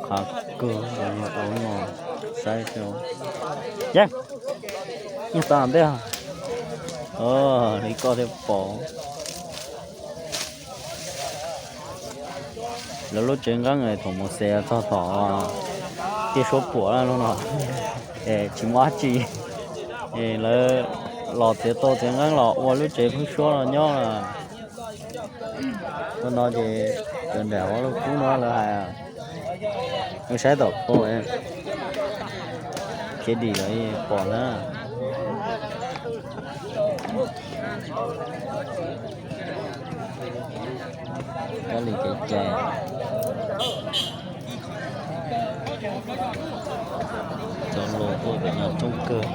Qhov kawg los yog au no, saib xyov. Yeej, yeej tau ntej os. Li koj thiaj pom. Lawv lub tsev nqeeb thaum mus xes txog thaum tiaj suab puam lawm no, tsis muaj dab tsi. Lawv los txiav tau txiav nqeeb los ua lub tsev pheeb suab no nyob. Tuaj no ces cov nram ua lub kub no lawv hais, lub saib tom koj, khiav dim los pom na. Kab li kev cai, cov laus tuaj pem no coob kawg.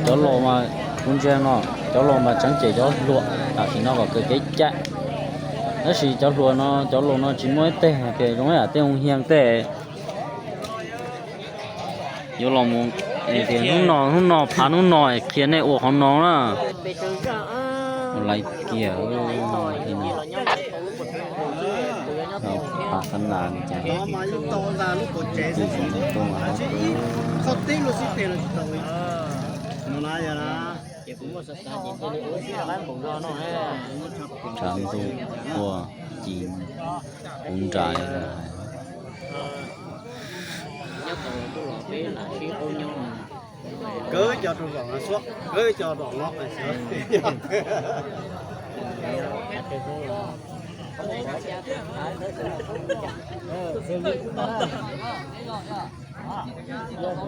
Cov laus mas kuv ntsia no, cov laus mas tseem cem cov hluas tam sim no kom kawm kev cai. Tab sis cov hluas no, cov laus no tsis muaj ib teg hais tias zoo ib yam tej hoo hias tej. Yuav los mus tias hnub no, hnub no phav hnub no qhia nej ua qhov no na. Laiv kiag, phav qhab nas li cas, twb tsis tau mas. Tshav ntuj ua ci kuv nra. Kawg cov rau zaum no xwb, kawg cov zaum no.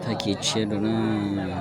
Tag kis tshiab rau na.